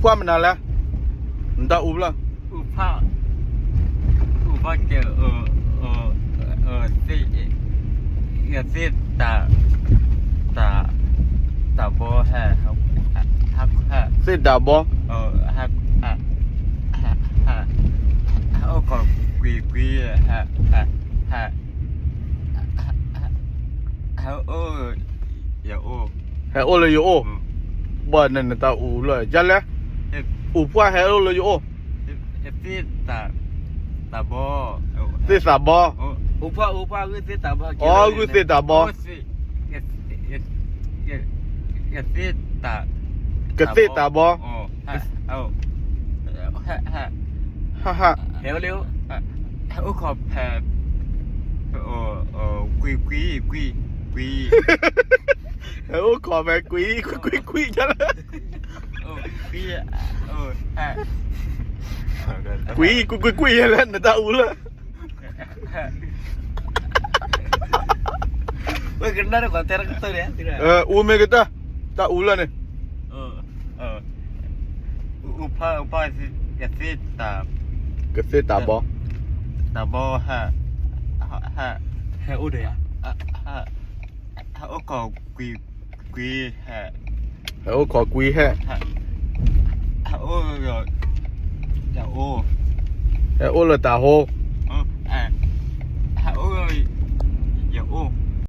ပှၢ်မနုၤလဲၣ်, နတၢ်အူဖျၢၣ်, အူဖၣ်ကဲ, သ့ၣ်, သ့ၣ်, တၢ်ဘီဟဲ, သ့ၣ်တၢ်ဘီ, ဟဲအိၣ်လၢယအိၣ်, ဘၣ်န့ၣ်နတၢ်အူဖျၢၣ်, ယလဲၣ်, အူပှၢ်ဟဲအိၣ်လၢယအိၣ်, သ့ၣ်သးဘီ, အဂုၢ်သ့ၣ်တၢ်ဘီ, ကသ့ၣ်တၢ်ဘီ, ဟ, ဟဲအိၣ်ခိးဖဲ, ကွံ, ကွံ, ကွံ, ကွံ, ဟဲအိၣ်ခိးဖဲကွံ, ကွံ, ကွံ, ကွံ, ကွံ, ကွံ, ကွံ, ကွံ, ယလဲၣ် နတၢ်အူလၢ အူမ့ၢ်ကတၢၢ်, တၢ်အူလၢန့ၣ်, ကသ့ၣ်တၢ်ဘီ, တၢ်ဘီဟဲ, ဟဲအိၣ်ဒီးယၤ, ဟဲအိၣ်ခိးကွံ, ကွံ, ဟဲအိၣ်ခိးကွံဟဲ, ဟဲအိၣ်လၢတၢ်ဟိ